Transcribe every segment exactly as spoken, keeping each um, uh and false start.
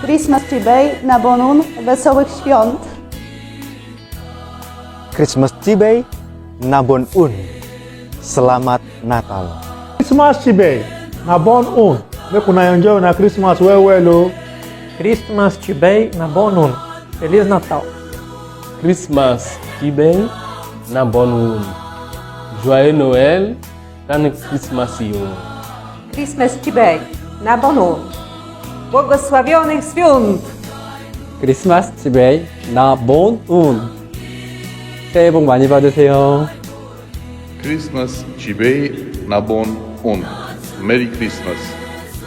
Christmas chibai nabon un, Wesołych Świąt. Christmas chibai nabon un, Selamat Natal. Christmas chibai nabon un, me ku nai enjoy na Christmas wewe lu. Christmas chibai nabon un, Feliz Natal. Christmas chibai nabon un, Joyeux Noël, kani Christmas yo. Christmas chibai nabon un, Błogosławionych Świąt. Christmas chibai nabon un, Sähe pu mani padeseo. Christmas chibai nabon un, Merry Christmas.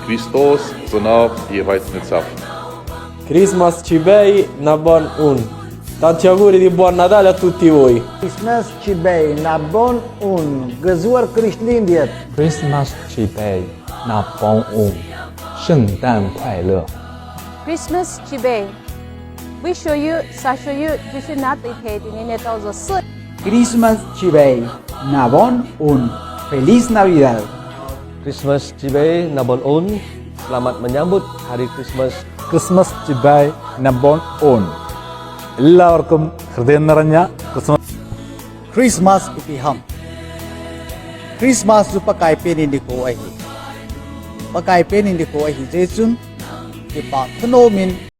Christos zanavdye waithnetsaf. Christmas chibai nabon un, Tatya guri di buon Natale a tutti voi. Christmas chibai nabon un, G'ujoe Christmas Day. Christmas chibai nabon un, 圣诞快乐. Christmas chibai, Vishu yu, Sashu yu, Jisu natithe tini netaojo su. Christmas chibai nabon un, Feliz Navidad. Christmas chibai nabon un, Selamat menyambut Hari Christmas. Christmas chibai nabon un, Ellarkum hridayanniranj Christmas. Christmas ipi ham? Christmas chu Pakai pen in dikho ahi. Pakai pen in dikho ahi jeh chun kipa thanom in